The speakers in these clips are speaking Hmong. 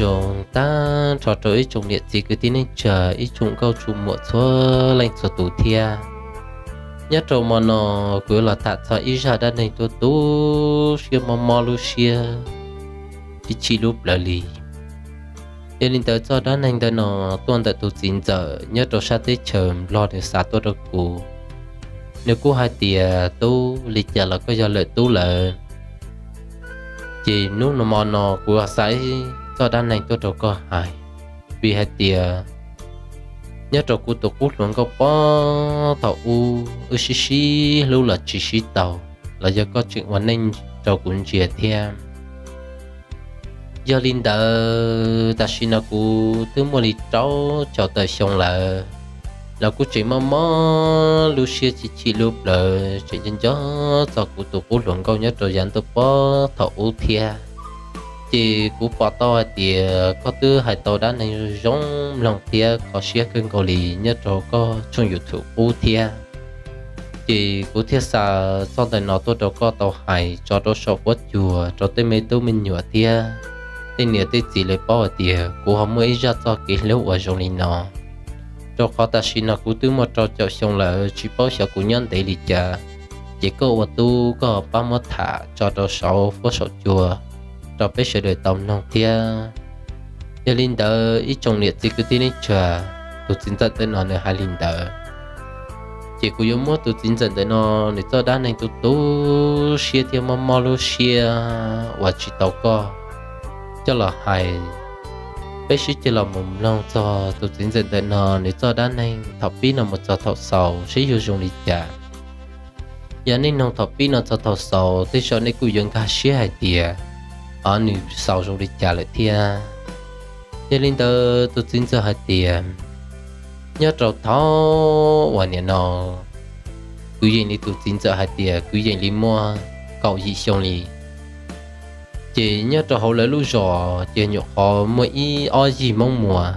Zoo tag nrho rau ib tsoom niam txiv kwv tij neej tsa, ib tsoom nkauj tsoom muam txhua leej txhua tus thiab. Nyob rau hmo no kuv yuav los tham txog ib zaj dab neeg tu tu siab mob mob lub siab, tsis chim lub plawv li. Yog li ntawd txoj dab neeg ntawm no tuaj ntawm tus txiv ntxawm nyob rau sab teb chaws Nplog nws xa tuaj rau kuv. Nws kuj hais tias, tub, li cas los koj yog lawm tub lawm, ces hnub no hmo no kuv xa ib txoj dab neeg tuaj rau koj hais, vim hais tias nyob rau kuv tus qub hluas nkauj puag thaum ub wb sib sib hlub los tsis sib tau, los yog koj tseem ua neej rau kuv ntsia thiab. Yog li ntawd tam sim no kuv twb muaj li rau caum tawm xyoo lawm, los kuj tseem mob mob lub siab, tsis chim lub plawv, tseem nco nco txog kuv tus qub hluas nkauj nyob rau yav ntuj puag thaum ub thiab. Ces kuv pom tau hais tias koj twb hais tau dab neeg zoo mloog thiab kho siab kawg nkaus li nyob rau koj tshooj YouTube qub thiab. Ces kuv thiaj xa txoj ntawm no tuaj rau koj tau hais tso rau saum huab cua rau tej me tub me nyuam thiab tej niam tej txiv lawv paub hais tias kuv ho muaj ib zaj txoj kev hlub uas zoo li no. Rau qhov tam sim no kuv twb muaj rau caum xyoo lawm, tsis paub xyov kuv nyob ntev li cas, ces koj ua tub koj pab muab tham tso rau saum huab saum cua rau peb sawv daws tau mloog thiab. Yog li ntawd ib tsoom niam txiv kwv tij neej tsa, tus txiv ntxawm ntawm no nws hais li ntawd, ces kuv yuav muab tus txiv ntxawm ntawm no nws txoj dab neeg tu tu siab thiab mob mob lub siab uas tsis tau koj coj los hais. Peb sib ceg los mus mloog txog tus txiv ntxawm ntawm no nws txoj dab neeg thaum pib no mus txog thaum xaus seb yuav zoo li cas. Yog nej mloog thaum pib no txog thaum xaus tej zaum nej kuj yuav nkag siab hais tias, o, nws xaus zoo li cas lawm thiab. Yog li ntawd tus txiv ntxawm hais tias, nyob rau thaum uas nim no kwv yees li tus txiv ntxawm hais tias kwv yees li muaj kaum yim xyoo li, ces nyob rau hauv lawv lub zos ces nyuam qhuav muaj ib ob yig Hmoob Muas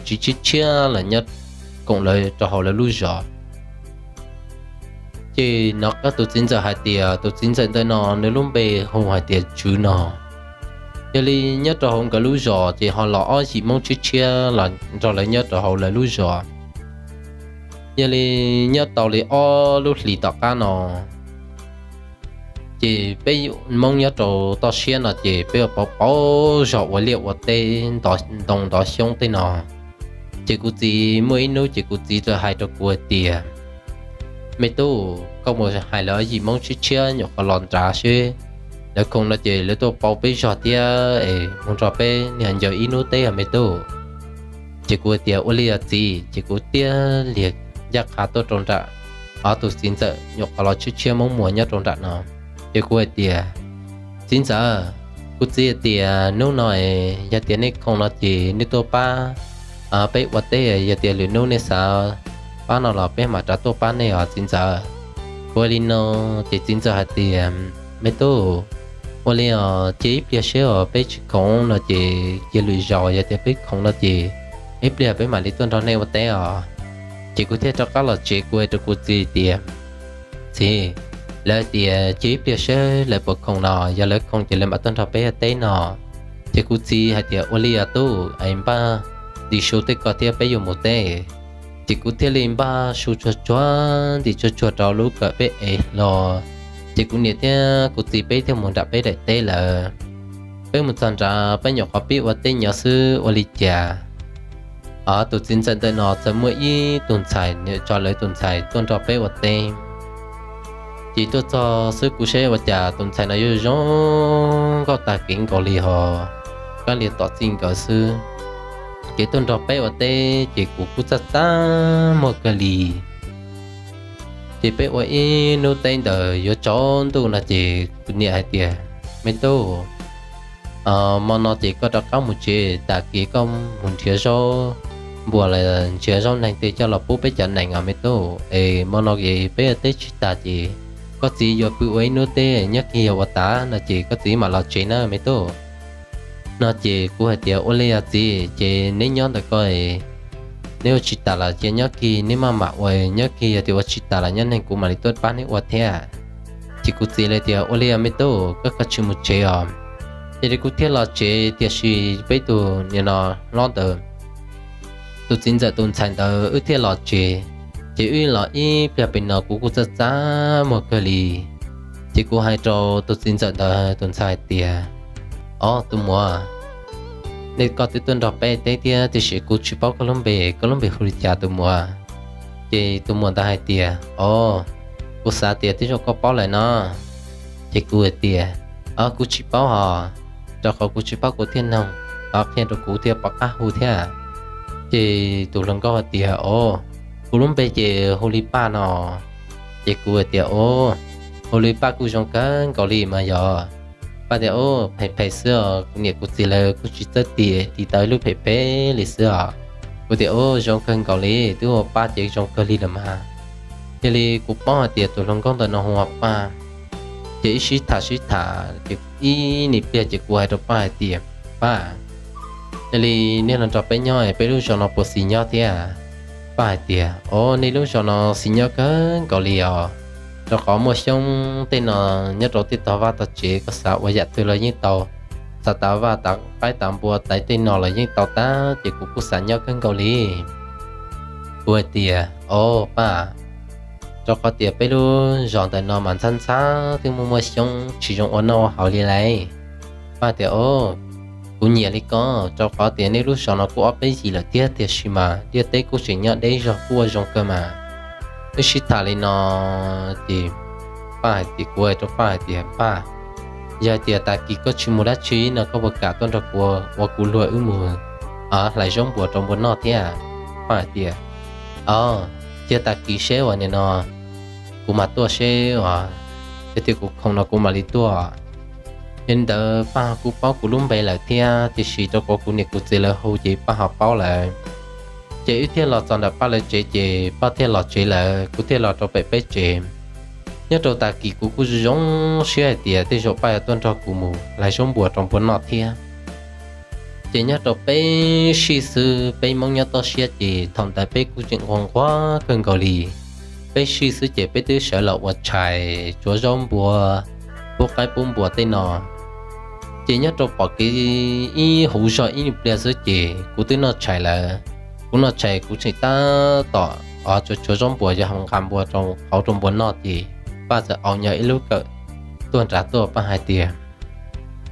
tsis tshiab tshiab los nyob koom lawv rau hauv lawv lub zos. Ces nov qab tus txiv ntxawm hais tias tus txiv ntxawm ntawm no nws lub npe hu hais tias Tswv no. Yog li nyob rau hauv nkawd lub zos ces ho los ob yim Hmoob tshiab tshiab los nrog lawv nyob rau hauv lawv lub zos. Yog li nyob tau li ob lub hlis tom qab no, ces peb Hmoob nyob rau toj siab no ces peb ua pauv pauv zog ua liaj ua teb, ntoo ntov xyoob tej no. Ces kuv txiv muaj ib hnub ces kuv txiv txawm hais rau kuv hais tias, me tub, koj mus hais lawv ob yim Hmoob tshiab tshiab nyuam qhuav los nrad seb lawv khoom no ces lawv tuaj pauv peb zog thiab es mus nrog peb niag ncaws ib hnub teb os me tub. Ces kuv hais tias ua li os txiv, ces kuv tiag liag ncaj qha tuaj rau nram ob tus txiv ntxawm nyuam qhuav los tshiab tshiab Hmoob Muas nyob rau nram no. Ces kuv hais tias, txiv ntxawm, kuv txiv hais tias hnub no yog tias nej khoom no ces nej tuaj pab peb ua teb, yog tias lwm hnub nej xav pab no los peb mam rov tuaj pab nej os txiv ntxawm. Kuv hais li no, ces txiv ntxawm hais tias, me tub, ua li os, cia ib pliag seb os, peb tsis khoom no ces cia lwm zaus yog tias peb khoom no ces ib pliag peb mam li tuaj nrog nej ua teb os. Ces kuv thiaj rov qab los tsev, kuv hais rau kuv txiv tias, txiv, lawv tias cia ib pliag seb lawv puas khoom no, yog lawv khoom ces lawv mam tuaj nrog peb ua teb no. Ces kuv txiv hais tias ua li os tub, es npaj ntim su tej ko thiab peb yuav mus teb. Ces kuv thiaj li npaj su tsuag tsuag ntim tsuag tsuag rau lub kawm peb ev hlo. Ces kuv niam thiab kuv txiv peb thiaj mus nram peb daim teb lawm. Peb mus txog nrad peb nyuam qhuav pib ua teb nyob xwb ua li cas, o, tus txiv ntxawm ntawm no txawm muaj ib tug ntxhais, nws tso lawv tus ntxhais tuaj nrog peb ua teb. Ces tuaj txog xwb kuv saib ua cas tus ntxhais no yuav zoo nkauj tag kev nkaus li hos, kab lia tom txij nkawd xwb. Ces tuaj nrog peb ua teb ces kuv kuj txaj txaj muag kawg li. Ces peb ua ib hnub teb ntawd yuav tsaus ntuj no ces kuv niam hais tias, me tub, hmo no ces koj rov qab mus tsev, tag kis koj mus nrhiav zaub npuas los nrhiav zaub neeg tej coj los pub peb cov nees os me tub. Es hmo no es peb ua teb tsis tas ces koj txiv yuav pw ua ib hnub teb, nyob kis yog ua tas no ces koj txiv mam los tsev na me tub. No ces kuv hais tias ua li os txiv, ces neb nyob ntawm ko, neb ua tsis tas los cia nyob kis neb maj mam ua, nyob kis yog tias ua tsis tas los nyob neeg kuv mam li tuaj pab neb ua thiab. Ces kuv txiv hais tias ua li os me tub, koj kav tsij mus tsev os. Ces kuv thiaj los tsev, tiam sis peb tus nim no hlob ntawd, tus txiv ntxawm tus ntxhais ntawd wb thiaj los tsev. Ces wb los ib pliag pem no kuv kuj txaj txaj muag kawg li. Ces kuv hais rau tus txiv ntxawm ntawd tus ntxhais hais tias, Ob, tus muam, nej koj twb tuaj nrog peb teb thiab, tiam sis kuv tsis paub koj lub npe, koj lub npe hu li cas tus muam? Ces tus muam ntawd hais tias, Ob, kuv xav tias tej zaum koj paub lawm no. Ces kuv hais tias, Ob, kuv tsis paub hos, rau qhov kuv tsis paub kuv thiaj noog, qhia rau kuv thiaj pom qab hu thiab. Ces tus hluas nkauj hais tias, Ob, kuv lub npe ces hu li Paj no. Ces kuv hais tias, Ob, hu li Paj kuj zoo kawg nkaus li mas yog. Paj tias, Ob, phem phem xwb os, kuv niam kuv txiv lawv kuj tsis txawj tis, tis tau ib lub phem phem li xwb os. Kuv tias, Ob, zoo kawg nkaus li, twb hu Paj ces zoo kawg li lawm mas. Yog li kuv paub hais tias tus hluas nkauj ntawm no hu ua Paj. Ces ib sib tham sib tham ces ib nyuag pliag ces kuv hais rau Paj hais tias, Paj, yog li nej los nrog peb nyob, peb lub zos no puas xis nyob thiab? Paj hais tias, Ob, nej lub zos no xis nyob kawg nkaus li os, rau qhov muaj xyoob tej no nyob rau tej tog vaj tog tsev, koj xav ua yam twg los yeej tau, xav tav vaj tav qaib tav npua tav tej no los yeej tau tag, ces kuv kuj xav nyob kawg nkaus li. Kuv hais tias, Ob, Paj, rau qhov tias peb lub zos ntawm no mas ntxhab ntxhab twb muaj muaj xyoob, tsis zoo ua noj ua haus li lauj. Paj tias, Ob, kuv nyiam li ko, rau qhov tias nej lub zos no kuj ob peb yim lawm thiab, tiam sis mas liaj teb kuj tseem nyob deb zog kuj ua zoo kawg mas. Wb sib tham li no ces Paj hais tias, kuv hais rau Paj hais tias, Paj, yog hais tias tag kis koj tsis mus dab tsi no koj puas kam tuaj nrog kuv ua kuv luag wb mus hlais zaub npuas rau npua noj thiab? Paj hais tias, Ob, cia tag kis seb uas nim no kuv mam tuaj seb os, yog tias kuv khoom no kuv mam li tuaj. Yog li ntawd Paj kuj paub kuv lub npe lawm thiab, tiam sis rau qhov kuv niam kuv txiv lawv hu ces Paj ho paub lawm. Ces wb thiaj los txog ntawm Paj lawv tsev ces Paj thiaj los tsev lawm, kuv thiaj los rau pem peb tsev. Nyob rau tag kis kuv kuj zoo siab hais tias tej zaum Paj yuav tuaj nrog kuv mus hlais zaub npuas rau npua noj thiab. Ces nyob rau peb sij xwb, peb Hmoob nyob toj siab ces thaum ntawd peb kuj tseem nquag nquag kawg nkaus li. Peb sij xwb ces peb twb sawv los ua tshais, tsuav zaub npua, pub qaib pub npua tej no. Ces nyob rau pom kev ib huv zog ib nyuag pliag xwb ces kuv twb noj tshais lawm. Kuv noj tshais kuv tseem tab tom tsuav tsuav zaub npua yog hauv nqa npua rau qauv rau npua noj ces Paj txawm au nyo ib lub kawm tuaj nrad tuaj, Paj hais tias,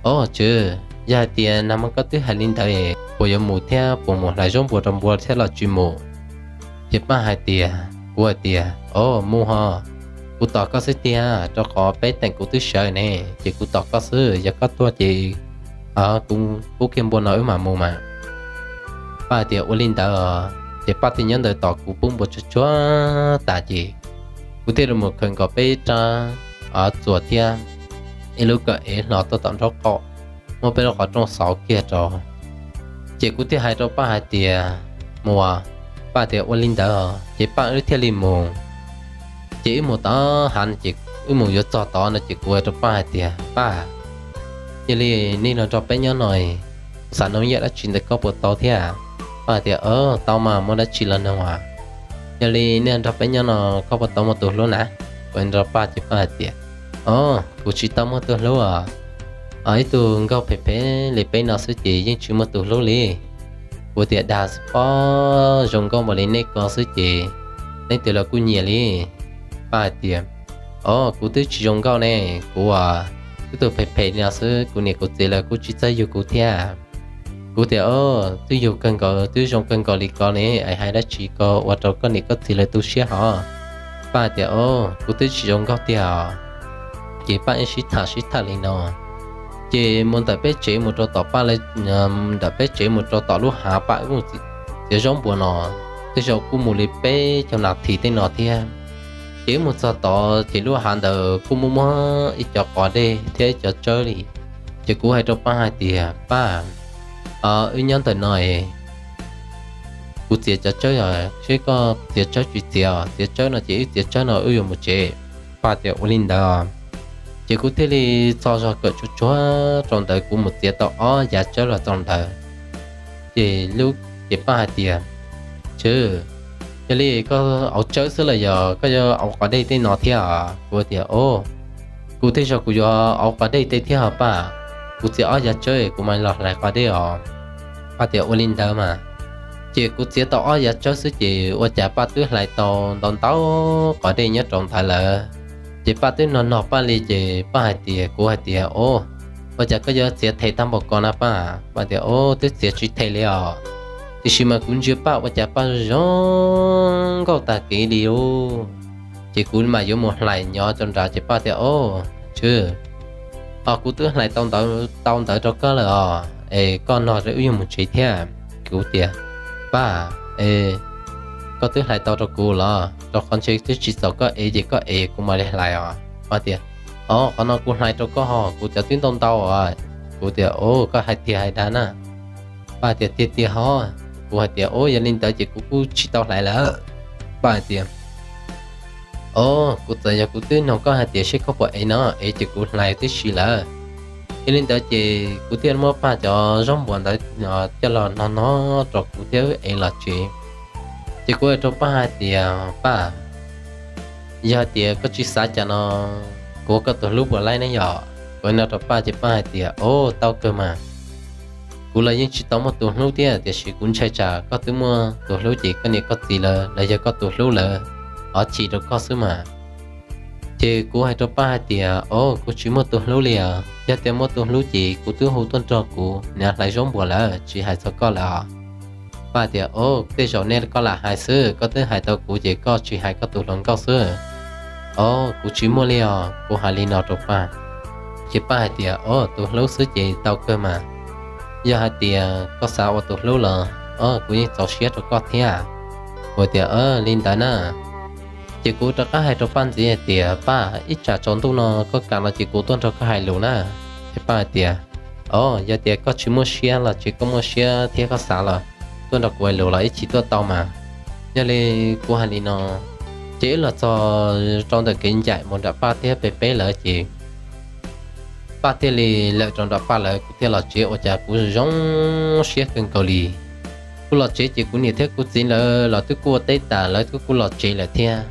Ob, tswv, yog hais tias nag hmo koj twb hais li ntawd, puas yuav mus thiab, puas mus hlais zaub npua rau npua thiab los tsis mus? Ces Paj hais tias, kuv hais tias, Ob, mus ho, kuv tos koj xwb tiag, rau qhov peb teem kuv twb sawv ne, ces kuv tos koj xwb, yog koj tuaj ces kuv pub kiag npua no wb mam mus mas. Paj hais tias, Ua li ntawd. Ces Paj thiaj nyob ntawd tos kuv pub npua tsuag tsuag tas ces kuv thiaj li mus khaws nkaus peb rab txuas thiab ib lub kawm ev hlo tuaj tom nraub qaum, muab peb lub qhov rooj xauv kiag rau. Ces kuv thiaj hais rau Paj hais tias, Mus. Paj tias, Ua li ntawd. Ces Paj wb thiaj li mus. Ces wb mus tom hav ces wb mus yuav txog tod no ces kuv hais rau Paj hais tias, Paj, yog li nej los nrog peb nyob no, kuv xav noog ib yam dab tsi ntawm koj puas tau thiab? Paj hais tias, Tau mas, muaj dab tsi los noog as. Yog li nej los nrog peb nyob no koj puas tau muaj tus hlub na? Kuv hais rau Paj ces Paj hais tias, Ob, kuv tsis tau muaj tus hlub os. Ib tug nkauj phem phem li peb no xwb ces yeej tsis muaj tus hlub li. Kuv tias, Dag xwb pob, zoo nkauj npaum li nej ko xwb ces leej twg los kuj nyiam li. Paj hais tias, Ob, kuv twb tsis zoo nkauj ne, kuv ib tug phem phem li no xwb kuv niam kuv txiv lawv kuj tsis txawj yug kuv thiab. Kuv tias, Ob, twb yug kawg nkaus twb zoo kawg nkaus li ko ne, es hais dab tsi ko ua rau koj niam koj txiv lawv tu siab hos? Paj hais tias, Ob, kuv twb tsis zoo nkauj tiag os. Ces Paj wb sib tham sib tham li no ces mus ntawm peb tsev mus rau tom Paj, ntawm peb tsev mus rau tom lub hav Paj wb mus txiav zaub npua no, tej zaum kuj mus li peb caug nas this tej no thiab. Ces wb mus txog tod ces lub hav ntawd kuj muaj muaj ib co qos dej thiab ib co tsawb li. Ces kuv hais rau Paj hais tias, Paj, wb nyob ntawm no es kuv txiav cov tsawb os, seb koj txiav tsawb tsis txiav os, txiav tsawb no ces wb txiav tsawb no wb yuav mus tsev. Paj tias, Ua li ntawd. Ces kuv thiaj li txo zog kawm tsuag tsuag rau ntawd, kuv mus txiav tau ob yav tsawb los txog ntawd. Ces lub, ces Paj hais tias, Tswv, yog li koj auv tsawb xwb los yog koj yuav auv qos dej tej no thiab? Kuv tias, Kuv tej zaum kuv yuav auv qos dej tej thiab os Paj. kuv txiav ob yav tsawb kuv mam los hlais qos dej os. Paj tias ua li ntawd mas. Ces kuv txiav tau ob yav tsawb xwb ces ua cas Paj twb hlais tau ntau ntau qos dej nyob rau ntawd lawm. Ces Paj twb nog nog Paj li ces Paj hais tias, kuv hais tias, o, ua cas koj yuav txiav them tag npaum ko na Paj? Paj tias, o, twb txiav tsis them li os, tiam sis mas kuv ntsia Paj ua cas Paj zoo nkauj tag kev li ub. Ces kuv mam yuav mus hlais nyob rau nrad ces Paj tias, o, tswv, o, kuv twb hlais tau ntawd rau koj lawm os, es koj noj wb yuav mus tsev thiab. Kuv tias, Paj, e, koj twb hlais tau rau kuv los? Rau qhov ntshe twb tsis txaus koj ev ces koj ev kuv mam li hlais os. Paj tias, o, qhov no kuv hlais rau koj ho, kuv cov twb ntau ntau os. Kuv tias, o, koj hais tiag hais dag na. Paj tias, tiag tiag ho. Kuv hais tias, o, yog li ntawd ces kuv kuj tsis tau hlais lawm. Paj hais tias, o, kuv txawm yog kuv twb nug koj hais tias seb koj puas ev no, ev ces kuv hlais tib si lawm. Yog li ntawd ces kuv thiaj muab Paj cov zaub npuas ntawd coj los no no rau kuv thiab wb ev los tsev. Ces kuv hais rau Paj hais tias, Paj, yog hais tias koj tsis xav cas no, kuv ua koj tus hlub puas laib ne yom? Kuv no rau Paj ces Paj hais tias, o, tau kawg mas. Kuv los yeej tsis tau muaj tus hlub thiab, tiam sis kuv ntshai tsam koj twb muaj tus hlub ces koj niam koj txiv lawv los yog koj tus hlub lawv ov chim rau koj xwb mas. Ces kuv hais rau Paj hais tias, o, kuv tsis muaj tus hlub li os, yog tias muaj tus hlub ces kuv twb hu tuaj nrog kuv nrog hlais zaub npuas lawm, tsis hais txog koj lawm os. Paj tias, o, tej zaum nej koj lam hais xwb, koj twb hais tau kuv ces koj tsis hais koj tus hluas nkauj xwb. O, kuv tsis muaj li os, kuv hais li no rau Paj. Ces Paj hais tias, o, tus hlub xwb ces tau kawg mas. Yog hais tias koj xav ua tus hlub los, o, kuv yeej txaus siab rau koj thiab. Kuv tias, o, li ntawd na. Ces kuv rov qab hais rau Paj ntxiv hais tias, Paj, ib tsam tsaus ntuj no koj kam no ces kuv tuaj nrog koj hais lus na. Ces Paj hais tias, o, yog tias koj tsis muaj siab los tsis, koj muaj siab thiab koj xav los tuaj nrog kuv hais lus los ib chim tuaj tau mas. Yog li kuv hais li no, ces wb los txog rau ntawm kev ncaim mus nram Paj thiab Paj peb lawv ces Paj thiaj li lawm rau nram Paj lawv, kuv thiaj los tsev ua cas kuv zoo siab kawg nkaus li. Kuv los tsev ces kuv niam thiab kuv txiv lawv los twb kuj ua teb tas, lawv twb kuj los tsev lawm thiab.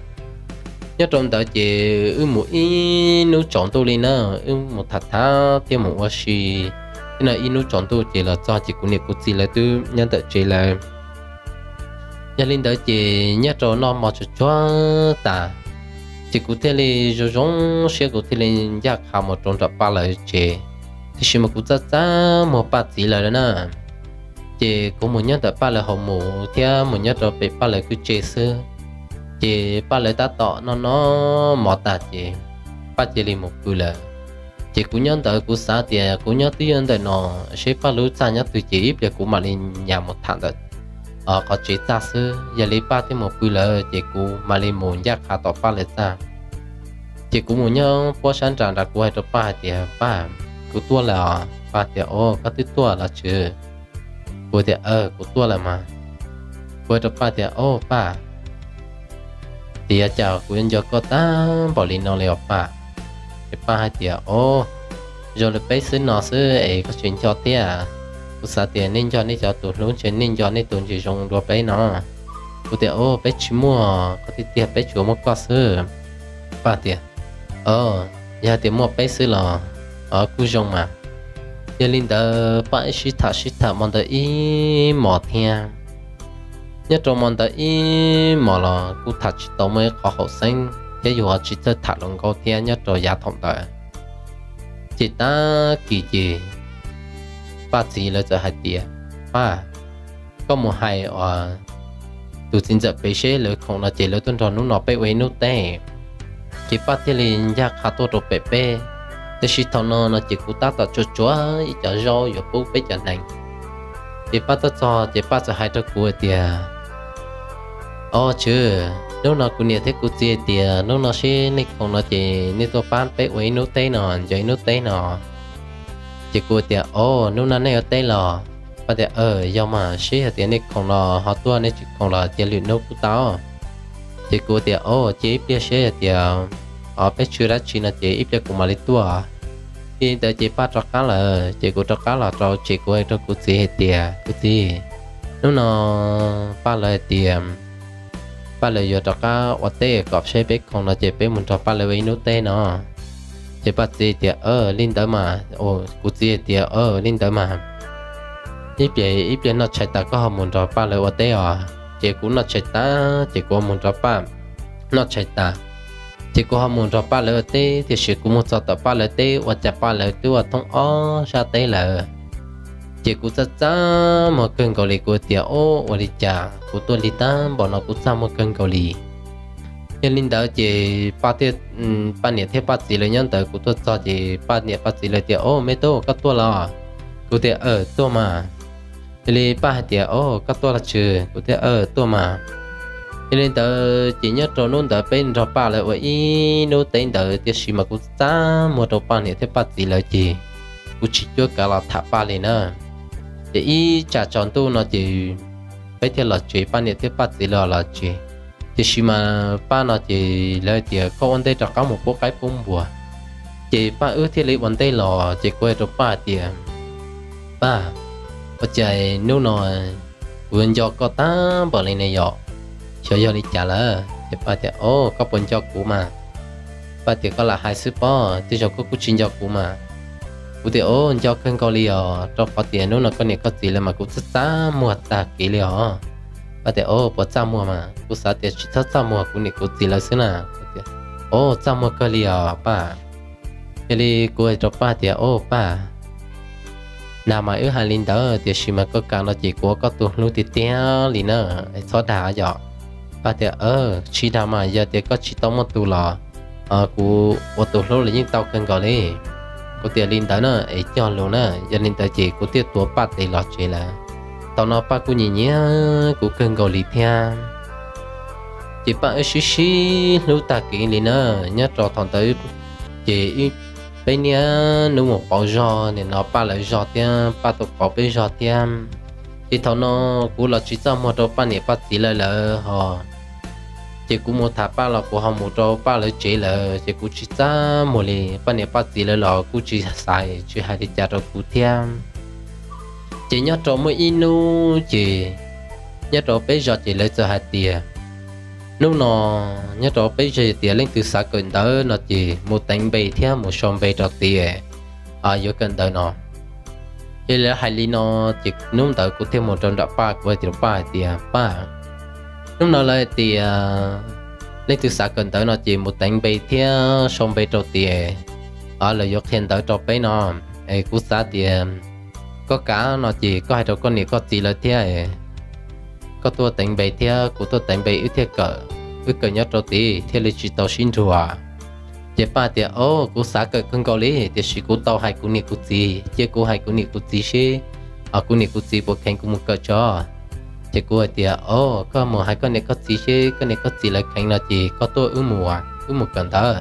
Nyob rau ntawd ces wb mus ib hnub tsaus ntuj li na, wb mus tham tham thiab mus ua si. Ib no ib hnub tsaus ntuj ces los txog ces kuv niam kuv txiv lawv twb nyob ntawm tsev lawm. Yog li ntawd ces nyob rau noj hmo tsuag tsuag tas, ces kuv thiaj li zoo zoo siab, kuv thiaj li ncaj qha mus rau nram Paj lawv tsev. Tiam sis mas kuv txaj txaj muag Paj txiv lawv na, ces kuv mus nyob ntawm Paj lawv hauv mus thiab mus nyob rau pem Paj lawv kwj tse xwb. Ces Paj lawv tab tom noj noj mov tas ces Paj cia li mus pw lawm. Ces kuv nyob ntawd kuv xav tias kuv nyob twb yog ntawm no, seb Paj lub txaj nyob twg ces ib pliag kuv mam li nyas mus tham ntawm qhov tsev txaj xwb. Yog li Paj twb mus pw lawm ces kuv mam li mus ncaj qha tom Paj lawv txaj. Ces kuv mus nyob puab sab nram nrad, kuv hais rau Paj hais tias, Paj, kuv tuaj lawm os. Paj tias, o, koj twb tuaj los tswv? Kuv tias, kuv tuaj lawm mas. Kuv hais rau Paj tias, o Paj, tias cas kuv yuav nco koj tag npaum li no li os Paj? Ces Paj hais tias, o, zoo li peb xwb no xwb es koj tsis nco thiab. Kuv xav tias nej nco nej cov tus hlub ntshe nej nco nej tus ntsis zoo dua peb no. Kuv tias, o, peb tsis muaj, koj tiag tiag peb tsuas muaj koj xwb. Paj tias, o, yog tias muaj peb xwb los, o, kuj zoo mas. Yog li ntawd Paj wb sib tham sib tham hmo ntawd ib hmos thiab. Nyob rau hmo ntawd ib hmos los kuj tham tsis tau muaj ib qho haum xeeb thiab yus ho tsis txawj tham hluas nkauj thiab nyob rau yav thaum ntawd. Ces tag kis ces Paj txiv lawv txawm hais tias, Paj, koj mus hais tus txiv ntxawm pem seb lawv khoom no ces lawv tuaj nrog hnub no peb ua ib hnub teb. Ces Paj thiaj li ncaj qha tuaj rau pem peb. Tiam sis thaum no no ces kuv tab tom tsuav tsuav ib co zaub yuav pub peb cov nees. Ces Paj tuaj txog ces Paj txawm hais rau kuv hais tias, o tswv, hnub no kuv niam thiab kuv txiv hais tias hnub no seb nej khoom no ces nej tuaj pab peb ua ib hnub teb no, nco ib hnub teb no. Ces kuv tias, o, hnub no nej ua teb los? Paj tias, yog mas, seb hais tias nej khoom los ho tuaj, nej tsis khoom los cia lwm hnub kuj tau. Ces kuv tias, o, cia ib pliag seb hais tias, o, peb tshuav dab tsi no ces ib pliag kuv mam li tuaj. Yog li ntawd ces Paj rov qab lawm ces kuv rov qab los rau tsev, kuv hais rau kuv txiv hais tias, kuv txiv, hnub no Paj lawv hais tias Paj lawv yuav rov qab ua teb kom seb peb khoom no ces peb mus nrog Paj lawv ua ib hnub teb no. Ces Paj txiv tias, Li ntawd mas. Kuv txiv tias, Li ntawd mas, ib pliag ib pliag noj tshais tas koj ho mus nrog Paj lawv ua teb os. Ces kuv noj tshais tas ces kuv ho mus nrog Paj noj tshais tas, ces kuv ho mus nrog Paj lawv ua teb, tiam sis kuv mus txog tom Paj lawv teb ua cas Paj lawv twb ua thoob ob sab teb lawm. Ces kuv txaj txaj muag kawg nkaus li, kuv tias, Ua li cas kuv tuaj li tag npaum no kuv txaj muag kawg nkaus li. Yog li ntawd ces Paj niam thiab Paj txiv lawv nyob ntawd, kuv tuaj txog ces Paj niam Paj txiv lawv tias, Au, me tub, koj tuaj los? Kuv tias, Aw, tuaj mas. Yog li Paj hais tias, Au, koj tuaj los tsis? Kuv tias, Aw, tuaj mas. Yog li ntawd ces nyob rau hnub ntawd peb nrog Paj lawv ua ib hnub teb ntawd, tiam sis mas kuv txaj muag rau Paj niam thiab Paj txiv lawv ces kuv tsis cuab kav los tham Paj li na. Ces ib tsam tsaus ntuj no ces peb thiaj los tsev, Paj niam thiab Paj txiv lawv los tsev. Tiam sis mas Paj no ces lawv tias, Koj ua ntej rov qab mus pub qaib pub npua. Ces Paj wb thiaj li ua ntej los, ces kuv hais rau Paj tias, Paj, ua cas hnub no kuv nco koj tag npaum li ne yom? Xyov yog li cas lawm. Ces Paj tias, Au, koj puas nco kuv mas? Paj tias, Koj lam hais xwb pob, tej zaum koj kuj tsis nco kuv mas. Kuv tias, Au, nco kawg nkaus li os, rau qhov tias hnub no koj niam koj txiv lawv mas kuv txaj txaj muag tag kev li os. Paj tias, Au, puas txaj muag mas? Kuv xav tias tsis txhob txaj muag kuv niam kuv txiv lawv xwb na. Au, txaj muag kawg li os Paj. Yog li kuv hais rau Paj tias, Au Paj, nag mas wb hais li ntawd, tiam sis mas koj kam no ces kuv ua koj tus hlub tiag tiag li na, txhob dag yom. Paj tias, Tsis dag mas, yog tias koj tsis tau muaj tus los kuv ua tus hlub los yeej tau kawg nkaus li. Kuv tias, Li ntawd na es cog lus na. Yog li ntawd ces kuv thiaj tuav Paj tes los tsev lawm. Thaum no Paj kuj nyiam nyiam kuv kawg nkaus li thiab. Ces Paj wb sib sib hlub tag kev li na. Nyob rau thaum ntawd ces peb niaj hnub mus pauv zog, nim no Paj lawv zog thiab Paj tuaj pauv peb zog thiab. Ces thaum no kuv los tsis txaj muag rau Paj niam Paj txiv lawv lawm hos, ces kuv mus tham Paj los kuv ho mus rau Paj lawv tsev lawm, ces kuv tsis txaj muag li. Paj niam Paj txiv lawv los kuj tsis xav tsis hais li cas rau kuv thiab. Ces nyob rau muaj ib hnub ces nyob rau peb zos ces lawv txawm hais tias, hnub no nyob rau peb zos tias leej twg xav kawm ntawv no ces mus teev npe thiab mus sau npe rau tid, yuav kawm ntawv no. Ces lawv hais li no, ces hnub ntawd kuv thiaj mus rau nram Paj, kuv hais rau Paj hais tias, Paj, hnub no lawv hais tias leej twg xav kawm ntawv no ces mus teev npe thiab sau npe rau tid, lawv yuav qhia ntawv rau peb no. Es kuv xav tias koj kam no ces koj hais rau koj niam koj txiv lawv thiab, koj tuaj teev npe thiab kuv tuaj teev npe wb thiaj kawm, wb kawm nyob rau tid thiaj li tsis tau sib nrug. Ces Paj tias, Au, kuv xav kawm kawg nkaus li, tiam sis kuv tau hais kuv niam kuv txiv, cia kuv hais kuv niam kuv txiv seb kuv niam kuv txiv puas kheev kuv mus kawm tso. Ces kuv hais tias, Au, koj mus hais koj niam koj txiv seb koj niam koj txiv lawv kheev no ces koj tuaj wb mus, wb mus kawm ntawv,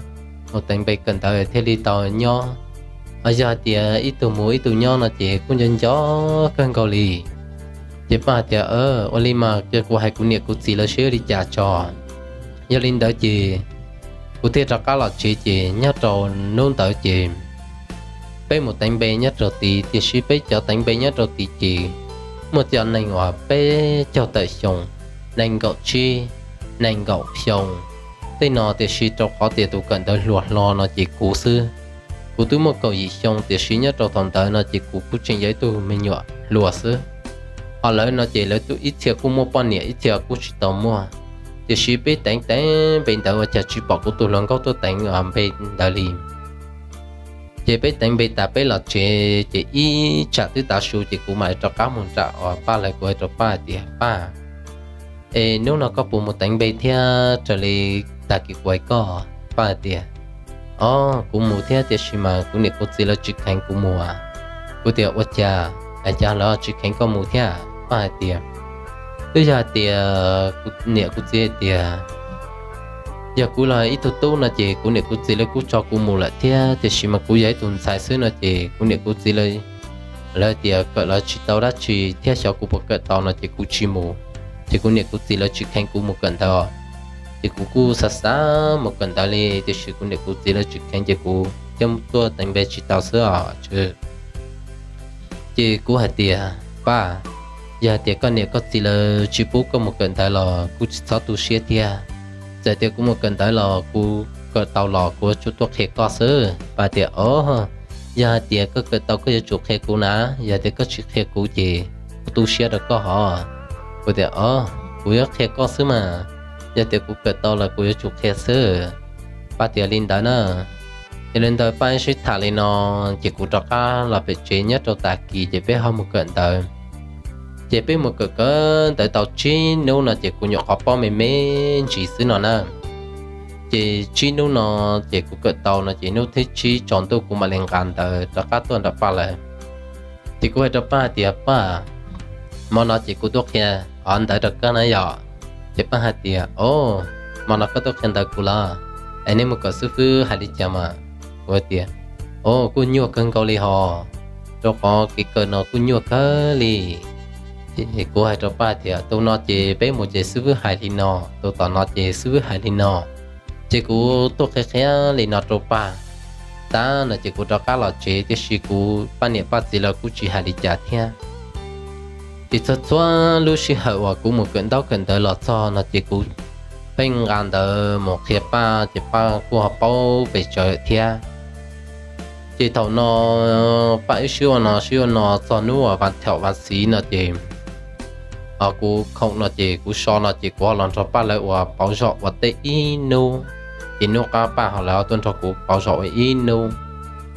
mus teev npe kawm ntawv thiaj li tau nyob. Yog hais tias ib tug mus ib tug nyob no ces kuj nco nco kawg nkaus li. Ces Paj hais tias, Ua li mas cia kuv hais kuv niam kuv txiv lawv seb li cas tso. Yog li ntawd ces kuv thiaj rov qab los tsev, ces nyob rau hnub ntawd ces peb mus teev npe nyob rau tid, tiam sis peb cov teev npe nyob rau tid ces muaj cov neeg uas peb caug tawm xyoo, nees nkaum tsib, nees nkaum xyoo tej no, tiam sis rau qhov tias tus kawm ntawv hluas hlo no ces kuv xwb. Kuv twb muaj kaum yim xyoo, tiam sis nyob rau thaum ntawd no ces kuv kuj tseem yog ib tug me nyuam hluas xwb. Ho lawv no ces lawv ib txhia kuj muaj poj niam, ib txhia kuj tsis tau muaj. Tiam sis peb teev teev npe ntawd ua cas tsis pom kuv tus hluas nkauj tuaj teev npe ntawd li. Ces peb teev npe tas peb los tsev, ces ib tsam twb tav su ces kuv mam rov qab mus nram uas Paj lawv, kuv hais rau Paj hais tias, Paj, es hnub no koj puas mus teev npe thiab raws li tag kis kuv hais koj? Paj hais tias, Au, kuv mus thiab, tiam sis mas kuv niam kuv txiv lawv tsis kheev kuv mus. Kuv tias, Ua cas, cas lawv tsis kheev koj mus thiab? Paj hais tias, Twb yog hais tias kuv niam kuv txiv hais tias yog kuv los ib tug tub no ces kuv niam kuv txiv lawv kuj tso kuv mus lawm thiab, tiam sis mas kuv yog ib tug ntxhais xwb no ces kuv niam kuv txiv lawv tias kawm los tsis tau dab tsi thiab xyov kuv puas kawm tau no ces kuv tsis mus. Ces kuv niam kuv txiv lawv tsis kheev kuv mus kawm ntawv, ces kuv kuj xav xav mus kawm ntawv li, tiam sis kuv niam kuv txiv lawv tsis kheev ces kuv thiaj tuaj teev npe tsis tau xwb os. Ces kuv hais tias, Paj, yog hais tias koj niam koj txiv lawv tsis pub koj mus kawm ntawv los kuj tsis txhob tu siab thiab. Txawm tias kuv mus kawm ntawv los kuv kawm tau los kuv yuav tsum tuaj qhia koj xwb. Paj tias, Au, yog hais tias koj kawm tau koj yuav tsum qhia kuv na, yog tias koj tsis qhia kuv ces kuv tu siab rau koj hos. Kuv tias, Au, kuv yuav qhia koj xwb mas, yog tias kuv kawm tau los kuv yuav tsum qhia xwb. Paj tias li ntawd na. Yog li ntawd paj wb sib tham li no, ces kuv rov qab los pem tsev nyob rau tag kis ces peb ho mus kawm ntawv. Ces peb mus kawm kawm ntawv tau tsib hnub no ces kuv nyuam qhuav paub me me ntsis xwb no na. Ces tsib hnub no ces kuv kawm tau no ces hnub thib tsib tsaus ntuj kuv mam li nqa ntawv rov qab tuaj nram paj lawm. Ces kuv hais rau paj tias, Paj, hmo no ces kuv tuaj qhia ntawv rau koj na yom. Ces paj hais tias, Au, hmo no koj tuaj qhia ntawv kuv los? Es nej mus kawm xib fwb hais li cas mas? Kuv tias, Au, kuj nyuaj kawg nkaus li hos, rau qhov kev kawm no kuj nyuaj kawg li. Kuv hais rau paj tias, Tus no ces peb mus ces xib fwb hais li no, tus tom no ces xib fwb hais li no. Ces kuv tuaj qhia qhia li no rau paj tag no ces kuv rov qab los tsev, tiam sis kuv poj niam poj txiv lawv kuj tsis hais li cas thiab. Ces txhua txhua lub sij hawm uas kuv mus kawm ntaub kawm ntawv los txog no ces kuv pheej nqa ntawv mus qhia paj ces paj kuj ho paub pes tsawg thiab. Ces thaum no paj wb sib ua no sib ua no txog hnub uas vas thaum vas xiv no ces kuv khoom no ces kuv so no ces kuv ho los nrog paj lawv ua pauv zog ua teb ib hnub, ces hnub qab paj ho lawv tuaj nrog kuv pauv zog ua ib hnub.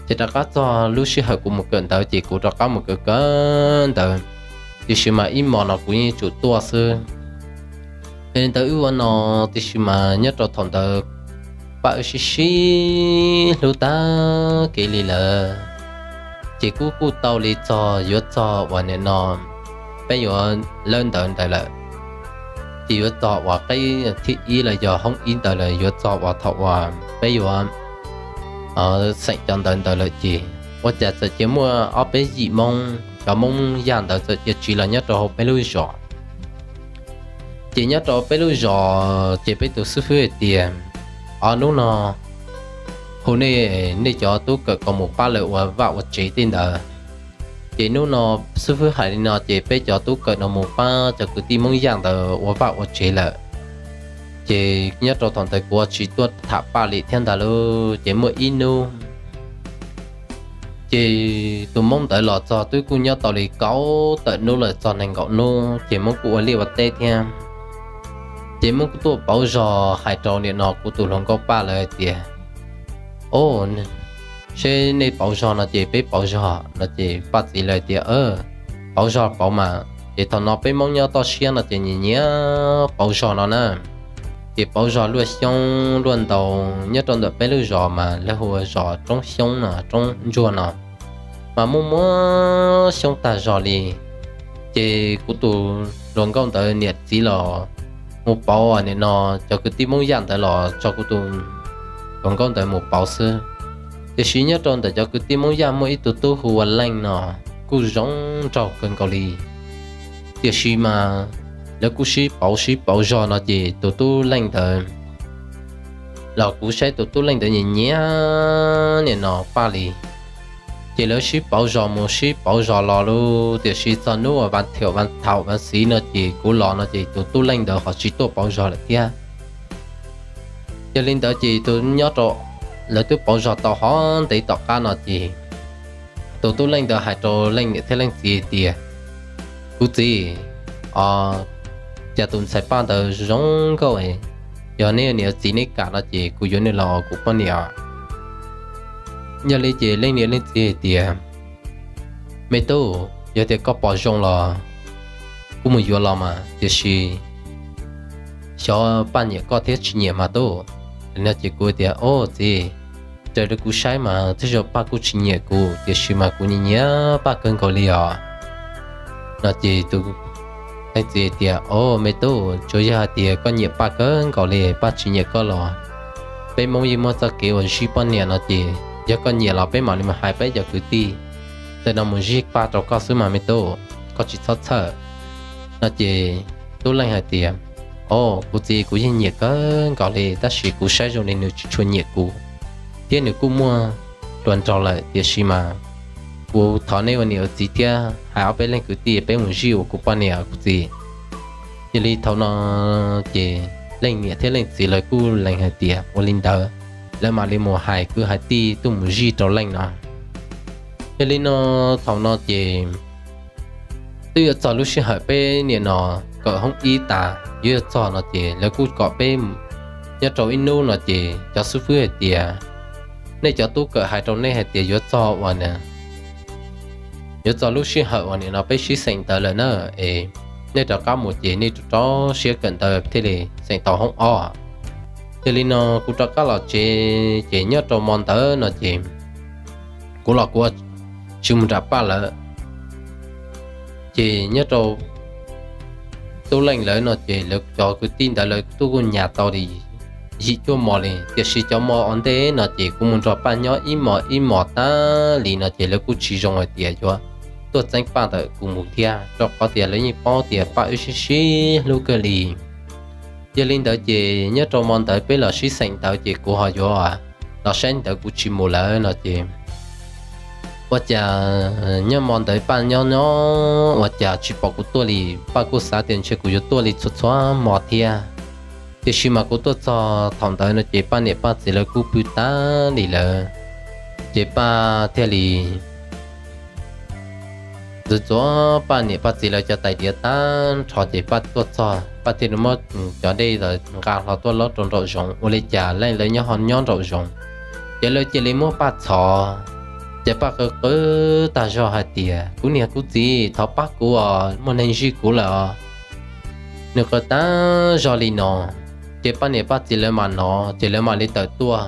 Ces rov qab txog lub sij hawm kuv mus kawm ntawv ces kuv rov qab mus kawm kawm ntawv, tiam sis mas ib hmos no kuv yeej tsum tuaj xwb. Yog li ntawd wb ua no, tiam sis mas nyob rau thaum ntawd paj wb sib sib hlub tag kev li lawm. Ces kuj kuj tau li txog yuav txog uas nim no peb yuav lawb ntawv ntawd lawm. Ces yuav txog uas qeb thib ib los yog hoob ib ntawd lawm, yuav txog uas thaum uas peb yuav xeem cov ntawv ntawd lawm ces ua cas txawm cia muaj ob peb yim Hmoob, cov Hmoob Yaj ntawd txawm cia tsiv los nyob rau hauv peb lub zos. Ces nyob rau peb lub zos ces peb tus xib fwb hais tias, Ob hnub no hu nej, nej cov tub kawm kom mus pab lawv ua vaj ua tsev tej ntawd. Ces hnub no xib fwb hais li no ces peb cov tub kawm no mus pab cov kwv tij Hmoob Yaj ntawd ua vaj ua tsev lawm. Ces nyob rau thaum ntawd kuv tsis tuaj tham paj li thiab ntag lauj. Ces muaj ib hnub ces tus Hmoob ntawd los txog twb kuj nyob tau li kaum tawm hnub lawm txog nees nkaum hnub ces Hmoob kuj ua liaj ua teb thiab. Ces Hmoob kuj tuaj pauv zog hais rau nim no kuv tus hluas nkauj Paj lawv hais tias, Au, seb nej pauv zog no ces peb pauv zog no ces Paj txiv lawv tias, Pauv zog pauv mas, ces thaum no peb Hmoob nyob toj siab no ces nyiam nyiam pauv zog no na. Ces pauv zog luaj xyoob luaj ntau, nyob rau ntawm peb lub zos mas lawv hu ua zos Roob Xyoob no, Roob Ntsuag no, mas muaj muaj xyoob tag zog li. Ces kuv tus hluas nkauj ntawd niam txiv los mus pauv nim no cov kwv tij Hmoob Yaj ntawd los tso kuv tus hluas nkauj ntawd mus pauv xwb. Tiam sis nyob rau ntawm cov kwv tij Hmoob Yaj muaj ib tug tub hu ua Leej no kuj zoo nraug kawg nkaus li. Tiam sis mas lawv kuj sib pauv sib pauv zog no ces tus tub Leej ntawd los kuv saib tus tub Leej ntawd nyiam nyiam nim no Paj li. Ces lawv sib pauv zog mus sib pauv zog los lauj, tiam sis txog hnub uas vas thaum vas xiv no ces kuv los no ces tus tub Leej ntawd ho tsis tuaj pauv zog lawm thiab. Yog li ntawd ces tus nyob rau, lawv twb pauv zog tau hov ntev tom qab no ces tus tub Leej ntawd hais rau Leej niam thiab Leej txiv tias, Kuv txiv, cas tus ntxhais Paj ntawd zoo nkauj, yog neb niam txiv neb kam no ces kuv yuav nws los kuv poj niam. Yog li ces Leej niam Leej txiv hais tias, Me tub, yog tias koj pom zoo los kuj mus yuav los mas, tiam sis xyov Paj nyiam koj thiab tsis nyiam mas tub. No ces kuv tias, Au txiv, raws li kuv saib mas tej zaum Paj kuj tsis nyiam kuv, tiam sis mas kuv nyiam nyiam Paj kawg nkaus li os. No ces tus Leej txiv tias, Au me tub, tsuas yog hais tias koj nyiam Paj kawg nkaus li, Paj tsis nyiam koj los peb Hmoob yeej muaj txoj kev uas zij poj niam no ces yog koj nyiam los peb mam li mus hais peb cov kwv tij tej no mus zij Paj rau koj xwb mas me tub, koj tsis txhob txhawj. No ces tub Leej hais tias, Au kuv txiv, kuv yeej nyiam kawg nkaus li, tab sis kuv saib zoo li nws tsis tshua nyiam kuv, thiab nws kuj muaj hluas nraug lawm, tiam sis mas kuv thov nej ua niam ua txiv thiab hais ob peb leeg kwv tij peb mus zij ua kuv poj niam kuv txiv. Yog li thaum no ces Leej niam thiab Leej txiv lawv kuj lees hais tias ua li ntawd. lawv mam li mus hais kwv hais tij tuaj mus zij rau Leej no. Yog li no, thaum no ces twb yuav txog lub sij hawm peb niam no kawm hoob ib tas yuav txog no ces lawv kuj kom peb nyob rau ib hnub no ces cov xib fwb hais tias nej cov tub kawm hais rau nej hais tias yuav txog uas yuav txog lub sij hawm uas nim no peb sib xeem ntawv lawm na, es nej rov qab mus ces nej rau siab kawm ntawv thiaj li xeem tau hoob ob. Yog li no kuv rov qab los tsev ces nyob rau hmo ntawd no ces kuv los kuv tsis mus nram Paj lawm. Ces nyob rau Tub Leej lawv no ces lawv cov kwv tij ntawd lawv twb kuj nyas tau li yim cuaj hmo li, tiam sis cov hmo ua ntej no ces kuv mus nrog Paj nyob ib hmos ib hmos tas li no ces lawv kuj tsis zoo hais tias yuav tuaj txeeb Paj ntawm kuv mus thiab, rau qhov tias lawv yeej paub tias Paj wb sib sib hlub kawg li. Yog li ntawd ces nyob rau hmo ntawd peb los sib xeem ntawv ces kuv ho yuav los saib ntawv kuv tsis mus lawm no ces ua cas nyob hmo ntawd Paj nyob nyob ua cas tsis pom kuv tuaj li. Paj kuj xav tias ntshe kuv yuav tuaj li txhua txhua hmo thiab, tiam sis mas kuv tuaj txog thaum ntawd no ces Paj niam Paj txiv lawv kuj pw tas li lawm. Ces Paj thiaj li ntxuav ntxuav Paj niam Paj txiv lawv cov tais diav tag nrho ces Paj tuaj txog Paj thiaj li muab cov dej nqa hlo tuaj lob rau nraum zoov, ua li cas Leej lawv nyob ho nyob nraum zoov. Ces lawv cia li muab Paj txhov, ces Paj qw qw tag zog hais tias kuv niam kuv txiv thov pab kuv os, muaj neeg zij kuv lawm os. Nws qw tag zog li no, ces Paj niam Paj txiv lawv mam hnov ces lawv mam li tawm tuaj.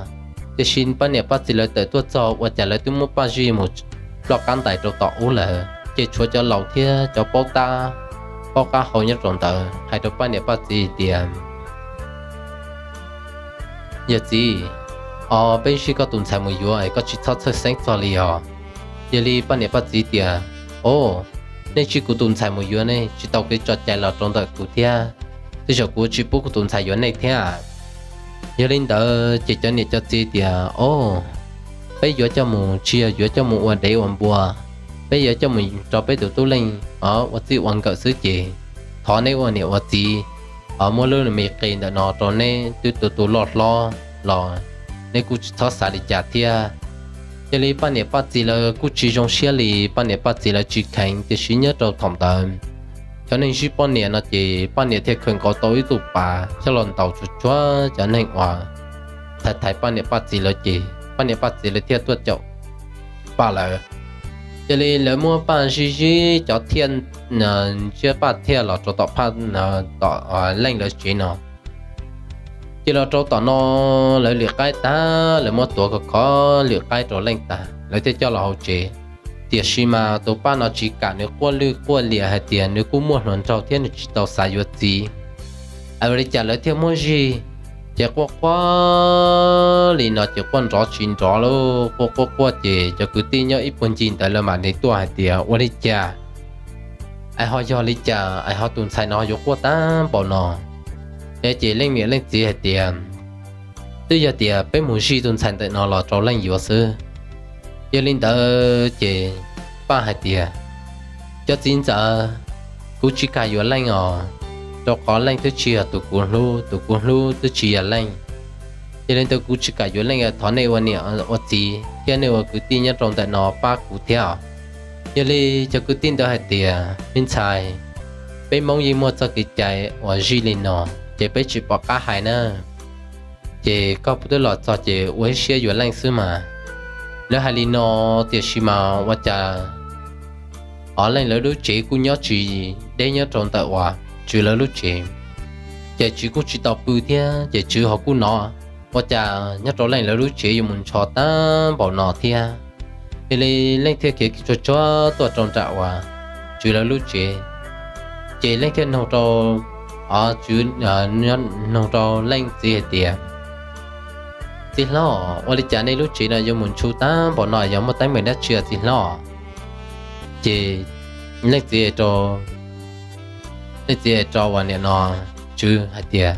Tiam sis Paj niam Paj txiv lawv tawm tuaj txog ua cas lawv twb muab Paj zij mus ploj qab ntais rau tom ub lawm, ces tshuav cov laus thiab cov paub tab paub qab hau nyob rau ntawd hais rau Paj niam Paj txiv tias, yawg txiv, o, peb zij koj tus ntxhais mus yuav es koj tsis txhob txhawj xeeb txog li os. Yog li Paj niam Paj txiv tias, o, nej zij kuv tus ntxhais mus yuav nej tsis tau kev tso cai los rau ntawm kuv thiab, tej zaum kuv tsis pub kuv tus ntxhais yuav nej thiab. Yog li ntawd ces cov niam cov txiv tias, o, peb yuav coj mus tsis yog yuav coj mus ua dev ua npua, peb yuav coj mus rau peb tus Tub Leej ua txij ua nkawm xwb ces thov neb ua niam ua txiv, muab lub me qe ntawm no rau neb twb tu tu loj hlob los neb kuj tsis txhob xav li cas thiab. Yog li Paj niam Paj txiv lawv kuj tsis zoo siab li, Paj niam Paj txiv lawv tsis kheev, tiam sis nyob rau thaum ntawd cov neeg zij poj niam no ces Paj niam thiaj khawm nkaus tau ib tug pas coj los ntaus tsuag tsuag cov neeg uas thaiv thaiv Paj niam Paj txiv lawv ces Paj niam Paj txiv lawv thiaj tuaj caum Paj lawv. Yog li lawv muab Paj zij zij cov thiaj ntsiab Paj thiaj los rau tom Paj, tom Leej lawv tsev no. Ces los rau tom no lawv lwm qaib tag, lawv muab tuav khov khov lwm qaib rau Leej tag, lawv thiaj coj los hauv tsev. Tiam sis mas tus Paj no tsis kam, nws quaj lwj quaj liam hais tias nws kuj muaj hluas nraug thiab nws tsis tau xav yuav txiv. Ua li cas lawv thiaj muab zij, ces quaj quaj li no ces quaj nrov tsis nrov lauj, quaj quaj quaj ces cov kwv tij nyob ib puag ncig ntawd lawv mam li tuaj hais tias ua li cas es ho yog li cas es ho tus ntxhais no yuav quaj tag npaum no. Es ces Leej niam Leej txiv hais tias twb yog tias peb mus zij tus ntxhais ntawm no los rau Leej yuav xwb. Yog li ntawd ces Paj hais tias cov txiv ntxawm, kuv tsis kam yuav Leej os, rau qhov Leej twb tsis yog tus kuv hlub, tus kuv hlub twb tsis yog Leej. Yog li ntawd kuv tsis kam yuav Leej, thov nej ua niam ua txiv thiab nej ua kwv tij nyob rau ntawm no pab kuv thiab os. Yog li cov kwv tij ntawd hais tias me ntxhais, peb Hmoob yeej muaj txoj kev cai uas zij li no, ces peb tsis pom qab hais na. Ces koj twb los txog ces ua ib siab yuav Leej xwb mas. Lawv hais li no, tiam sis mas ua cas o Leej lawv lub tsev kuj nyob tsis deb nyob rau ntawm uas Tswv lawv lub tsev, ces Tswv kuj tsis tau pw thiab ces Tswv ho kuj hnov ua cas nyob rau Leej lawv lub tsev yuav mus ntsho tag npaum no thiab. Yog li Leej thiaj khiav tsuag tsuag tuaj rau nram uas Tswv lawv lub tsev, ces Leej thiaj nug rau, o, Tswv nug rau Leej txiv hais tias txiv hlob, ua li cas nej lub tsev no yuav mus ntsho tag npaum no, yog muaj teeb meem dab tsi txiv hlob? Ces Leej txiv, Leej txiv rau uas niam no Tswv hais tias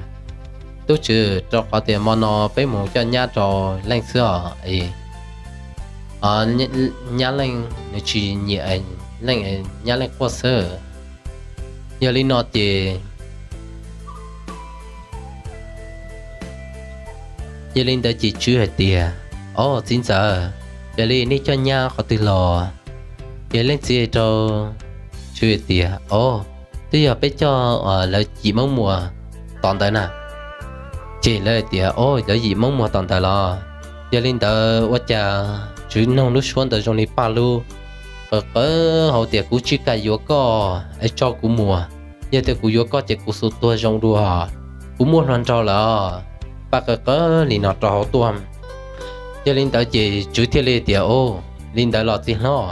tub Tswv, rau qhov tias hmo no peb mus coj nyab rau Leej xwb os. Nyab Leej nws tsis nyiam Leej, nyab Leej quaj xwb. Yog li no ces Yog li ntawd ces Tswv hais tias, Au, txiv ntxawm, yog li nej coj nyab qhov twg los? Ces leej txiv rau Tswv hais tias, Au, twb yog peb coj lawv yim Moob Muas tom ntawd na. Ces lawv hais tias, Au, cov yim Moob Muas tom ntawd los? Yog li ntawd ua cas Tswv noog lub suab ntawd zoo li Paj lub, qawv qawv hauv tias, Kuv tsis kam yuav koj es tso kuv mus. Yog tias kuv yuav koj ces kuv xum tuag zoo dua, kuv muaj hluas nraug lawm. Paj qawv qawv li no rau hauv tuaj. Yog li ntawd ces Tswv thiaj li tias, Au, li ntawd los txiv hlob.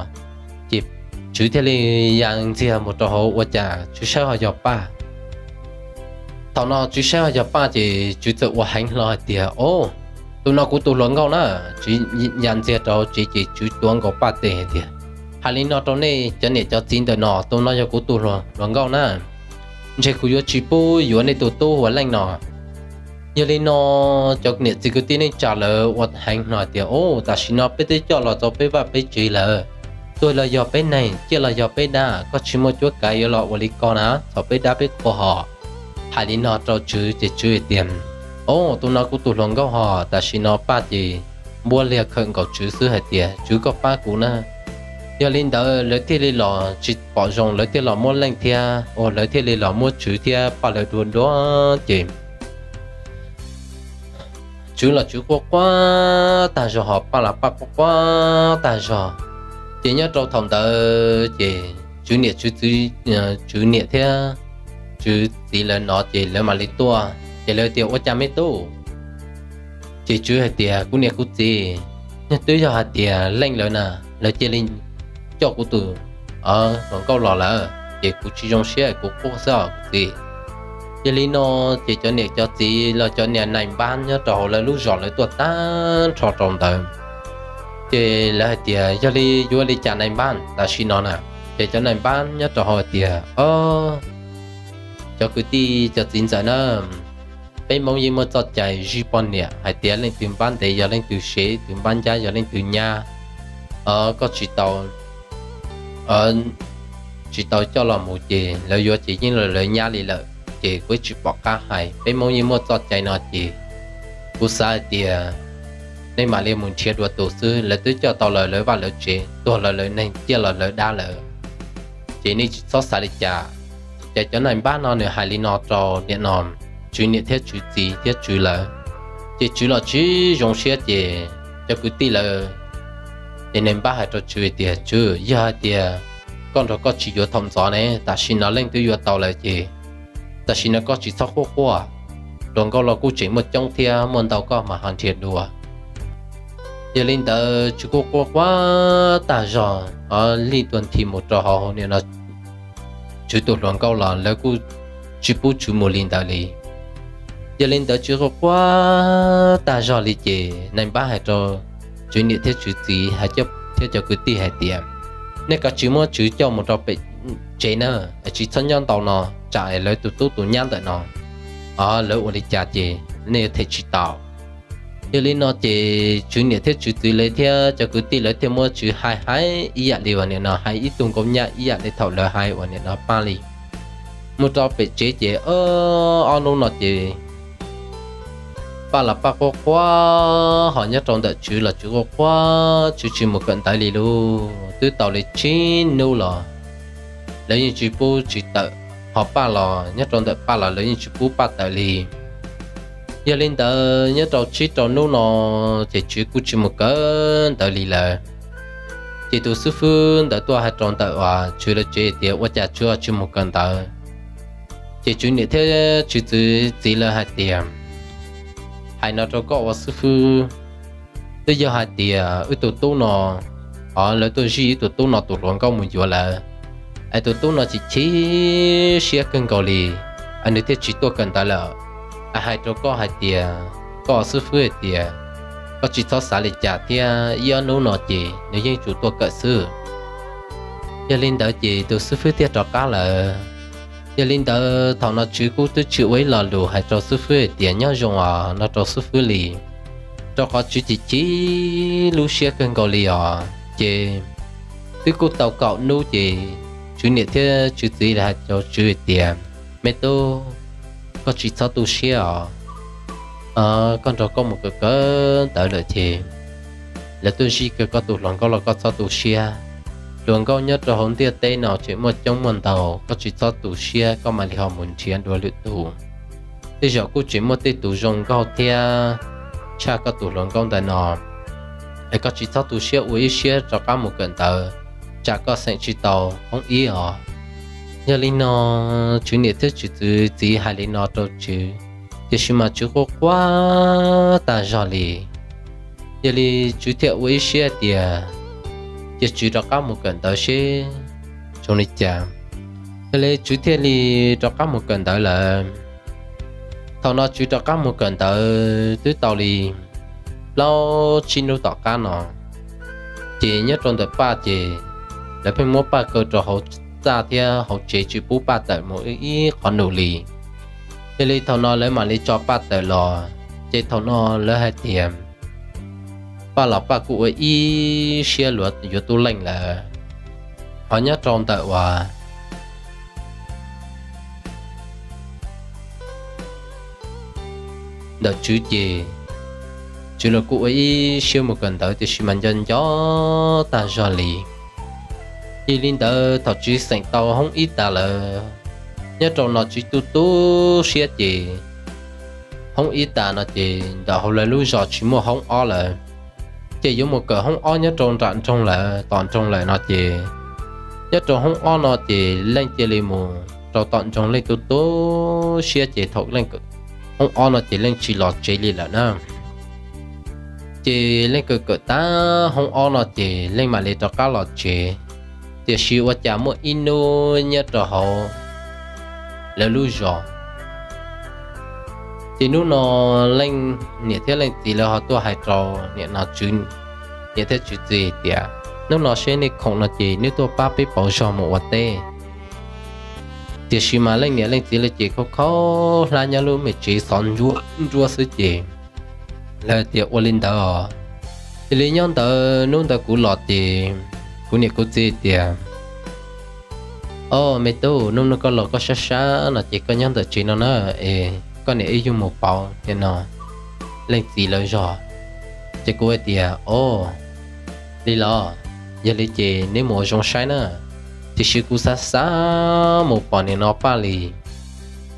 Ces Tswv thiaj li ya ntxiag mus rau hauv ua cas Tswv saib ho yog Paj. Thaum no Tswv saib ho yog Paj ces Tswv txawm ua heev hlo hais tias, Au, tus no kuv tus hluas nkauj na. Tswv ya ntxiag rau hauv tsev ces Tswv tuav nkaus Paj tes hais tias, Hais li no rau nej cov niam cov txiv ntawm no, tus no yog kuv tus hluas nkauj na. Ntshe kuv yuav tsis pub yuav nej tus tub ua leej no. Yog li no cov niam txiv kwv tij neej tsa lawv ua heev hlo tias, Au, tam sim no peb twb coj los txog peb vaj peb tsev lawm, tuag los yog peb neeg, ciaj los yog peb dab, koj tsis muaj cuab kav yuav los ua li ko na, txog peb dab peb qhua hos. Hais li no rau Tswv ces Tswv hais tias, Au, tus no kuv tus hluas nkauj hos. Tam sim no Paj ces npuab liag khawm nkaus Tswv xwb hais tias, Tswv, koj pab kuv na. Yog li ntawd lawv thiaj li los tsis pom zoo, lawv thiaj los muab leej thiab, ua lawv thiaj li los muab Tswv thiab Paj lawv dua dua ces Tswv los Tswv quaj quaj tag zog hos Paj los Paj quaj quaj tag zog. Ces nyob rau thaum ntawd ces Tswv niam Tswv txiv, Tswv niam thiab Tswv txiv lawv no ces lawv mam li tuaj ces lawv tias, Ua cas me tub? Ces Tswv hais tias, Kuv niam kuv txiv, twb yog hais tias leej lawv na, lawv cia li coj kuv tus hluas nkauj los lawm ces kuv tsis zoo siab, kuv quaj xwb os kuv txiv. Yog li no ces cov niam cov txiv los cov niam nais npab nyob rau hauv lawv lub zos lawv tuaj tag nrho rau ntawd. Ces lawv hais tias, Yog li yuav li cas nais npab tam sim no na? Ces cov nais npab nyob rau hauv hais tias, Au, cov kwv tij cov txiv ntxawm na, peb Hmoob yeej muaj txoj cai zij poj niam hais tias leej twg npab ntev yog leej twg sev, twg npab ncab yog leej twg nyab. Koj tsis tau, tsis tau coj los mus ces lawv yuav ces yeej yog lawv nyab li lawm, ces kuv tsis pom qab hais. Peb Hmoob yeej muaj txoj cai no ces kuv xav hais tias nej mam li mus nrhiav dua tus xwb, lawv twb coj tau los lawv vaj lawv tsev, tuag los lawv neeg, ciaj los lawv dab lawm, ces nej tsis txhob xav li cas. Ces cov nais npab no nws hais li no rau nim no Tswv niam thiab Tswv txiv thiab Tswv lawv, ces Tswv los tsis zoo siab ces cov kwv tij lawv, ces nais npab hais rau Tswv hais tias, Tswv, yog hais tias koj nrog koj tsis yuav thaum ntxov ne, tam sim no leej twb yuav tau lawm ces tam sim no koj tsis txhob quaj quaj, hluas nkauj los kuj tseem muaj coob thiab, muaj ntau koj mam ho nrhiav dua. Yog li ntawd Tswv kuj quaj quaj tag zog, lij tuag nthi mus rau hauv nim no Tswv tus hluas nkauj los lawv kuj tsis pub Tswv mus li ntawd li. Yog li ntawd Tswv quaj quaj tag zog li ces nais npab hais rau Tswv niam thiab Tswv txiv hais thiab cov kwv tij hais tias, Nej kav tsij muab Tswv coj mus rau pem tsev na, tsis txhob nyob ntau no, tsam lawv tus tub tus nyab ntawm no, lawv ua li cas ces nej yuav them tsis tau. Yog li no ces Tswv niam thiab Tswv txiv lawv thiab cov kwv tij lawv thiaj muab Tswv hais hais ib yam li uas nim no hais ib tug nkauj nyab ib yam li thaum lawv hais uas nim no Paj li. Mus rau pem tsev ces ob hnub no ces Paj los Paj quaj quaj, ho nyob rau ntawm Tswv los Tswv quaj quaj, Tswv tsis mus kawm ntawv li lauj. Twb tau li tsib hnub los lawv yeej tsis pub Tswv tawm, ho Paj los nyob rau ntawm Paj los lawv yeej tsis pub Paj tawm li. Yog li ntawd nyob rau tsib rau hnub no ces Tswv kuj tsis mus kawm ntawv li lawm. Ces tus xib fwb ntawd tuaj hais rau ntawm uas Tswv lawv tsev tias, Ua cas Tswv tsis mus kawm ntawv? Ces Tswv niam thiab Tswv txiv lawv hais tias, Hais no rau koj ua xib fwb, twb yog hais tias wb tus tub no, o, lawv tuaj zij wb tus tub no tus hluas nkauj mus yuav lawm, es tus tub no chim chim siab kawg nkaus li, es nws thiaj tsis tuaj kawm ntawv lawm. Es hais rau koj hais tias, koj xib fwb hais tias, koj tsis txhob xav li cas thiab, ib ob hnub no ces nws yeej tsum tuaj kawm xwb. Yog li ntawd ces tus xib fwb thiaj rov qab lawm. Yog li ntawd thaum no Tswv kuj twb tsis ua ib lo lus hais rau xib fwb hais tias nyob zoo os no rau xib fwb li, rau qhov Tswv chim chim lub siab kawg nkaus li os. Ces twb kuj tau kaum hnub ces Tswv niam thiab Tswv txiv hais rau Tswv hais tias, Me tub, koj tsis txhob tu siab os. Koj nrog koj mus kawm kawm ntawv lawm ces lawv tuaj zij kiag koj tus hluas nkauj los koj txhob tu siab. Hluas nkauj nyob rau hauv ntiaj teb no tseem muaj coob muaj ntau, koj tsis txhob tu siab, koj mam li ho mus nrhiav dua lwm tus. Tej zaum kuj tseem muaj tej tus zoo nkauj thiab tshaj koj tus hluas nkauj ntawm no. Es koj tsis txhob tu siab, ua ib siab rov qab mus kawm ntawv, tsam koj xeem tsis tau hoob ib os. Yog li no, Tswv niam thiab Tswv txiv hais li no rau Tswv, tiam sis mas Tswv quaj quaj tag zog li. Yog li Tswv thiaj ua ib siab tias, cia Tswv rov qab mus kawm ntawv seb zoo li cas. Yog li Tswv thiaj li rov qab mus kawm ntawv lawm. Thaum no Tswv rov qab mus kawm ntawv twb tau li plaub tsib hnub tom qab no, ces nyob rau ntawm Paj ces lawv pheej muab Paj kaw rau hauv txaj thiab hauv tsev tsis pub Paj tawm mus ib qhov nus li. Yog li thaum no lawv mam li tso Paj tawm los, ces thaum no lawv hais tias Paj los Paj kuj ua ib siab yuav tub leej lawm. Ho nyob rau ntawm uas ntawm Tswv ces Tswv los kuj ua ib siab mus kawm ntawv tiam sis mas nco nco tag zog li. Yog li ntawd thaum Tswv xeem tau hoob ib tas lawm, nyob rau no Tswv tu tu siab ces hoob ib tas no ces ntawm hauv lawv lub zos tsis muaj hoob ob lawm, ces yuav mus kawm hoob ob nyob rau nram nroog lawm, tom nroog lawm no ces nyob rau hoob ob no ces leej cia li mus rau tom nroog, leej tu tu siab ces thaum leej hoob ob no ces leej tsis los tsev li lawm na. Ces leej kawm kawm tag hoob ob no ces leej mam li rov qab los tsev. Tiam sis ua cas muaj ib hnub nyob rau hauv lawv lub zos, ces hnub no leej niam thiab leej txiv lawv ho tuaj hais rau niam no Tswv niam thiab Tswv txiv tias, hnub no seb nej khoom no ces nej tuaj pab peb pauv zog mus ua teb. Tiam sis mas leej niam leej txiv lawv ces khaub khaub hlab nyob lub me tsev xov nruab xwb ces lawv tias ua li ntawd os. Cia li nyob ntawd hnub ntawd kuv los ces kuv niam kuv txiv tias, o me tub, hnub no koj los koj sab sab no ces koj nyob ntawm tsev no na, es koj niam wb yuav mus pauv nim no leej txiv lawv zog. Ces kuv hais tias, o li los, yog li ces neb mus ua zoo saib na, tiam sis kuv xav xav mus pom nim no Paj li.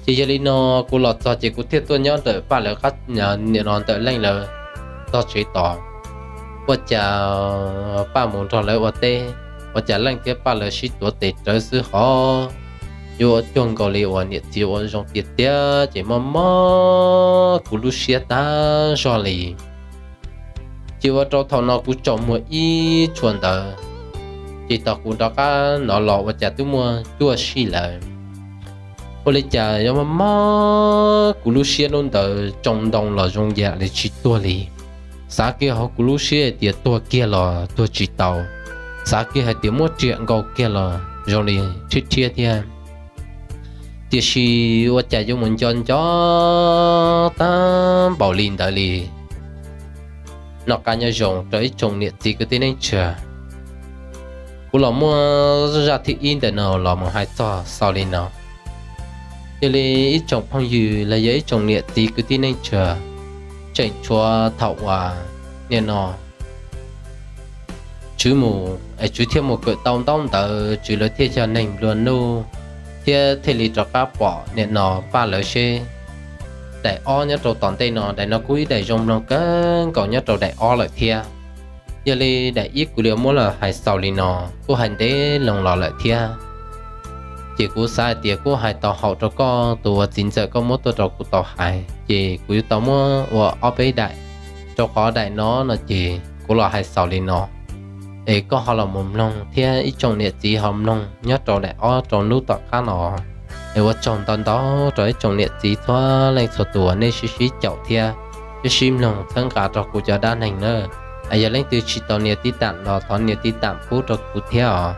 Ces yog li no kuv los txog ces kuv thiaj tuaj nyob ntawm Paj lawv qab, nim no ntawm leej lawv tog tsev tos. Ua cas Paj mus nrog lawv ua teb, ua cas leej thiab Paj lawv sib tuav tes rawv xwb hov, yuav ua cuag nkaus li uas niam txiv ua zoo tiag tiag ces mob mob kuv lub siab tag zog li. Ces ua rau thaum no kuv tsaus muag ib tshuas ntawd, ces thaum kuv rov qab hnov los ua cas twb muaj cuaj sij lawm. Ua li cas yuav mob mob kuv lub siab hnub ntawd tsoo ntoo los zoo yam li tsis tuag li. Xav kiag hauv kuv lub siab hais tias tuag kiag los tuag tsis tau, xav kiag hais tias muab riam nkaus kiag los zoo li rhiab rhiab thiab. Tiam sis ua cas yuav mus nco nco tag npaum li ntawd li. Noj qab nyob zoo rau ib tsoom niam txiv kwv tij neej tsa. Kuv los muab zaj thib ib ntawm no los mus hais txog xaus li no. Yog li ib tsoom phooj ywg los yog ib tsoom niam txiv kwv tij neej tsa, tseem tshuav thaum uas nim no Tswv mus, Tswv thiaj mus kawm tau ntaub ntawv, Tswv lawv thiaj yog neeg nplua nuj, thiab thiaj li rov qab pom nim no Paj lawv seb daim ob nyob rau tom ntej no, daim no kuj ib daim zoo mloog kawg nkaus nyob rau daim ob lawm thiab. Yog li daim ib kuv li muab los hais xaus li no, kuj hais ntev loo los lawm thiab. Ces kuv xav hais tias kuj hais tau haum rau koj tus uas txiv ntxawm koj muab tuaj rau kuv tau hais, ces kuv yuav tau muab ua ob peb daim, rau qhov daim no no ces kuv los hais xaus li no. Es koj ho los mus mloog thiab ib tsoom niam txiv ho mloog nyob rau daim ob rau hnub tom qab no. Es ua tsaug ntau ntau rau ib tsoom niam txiv txhua leej txhua tus uas nej sib sib caum thiab sib sib mloog txhawb nqa rau kuv cov dab neeg na. Es yog leej twg tsis tau nias tib tam los thov nias tib tam pub rau kuv thiab os.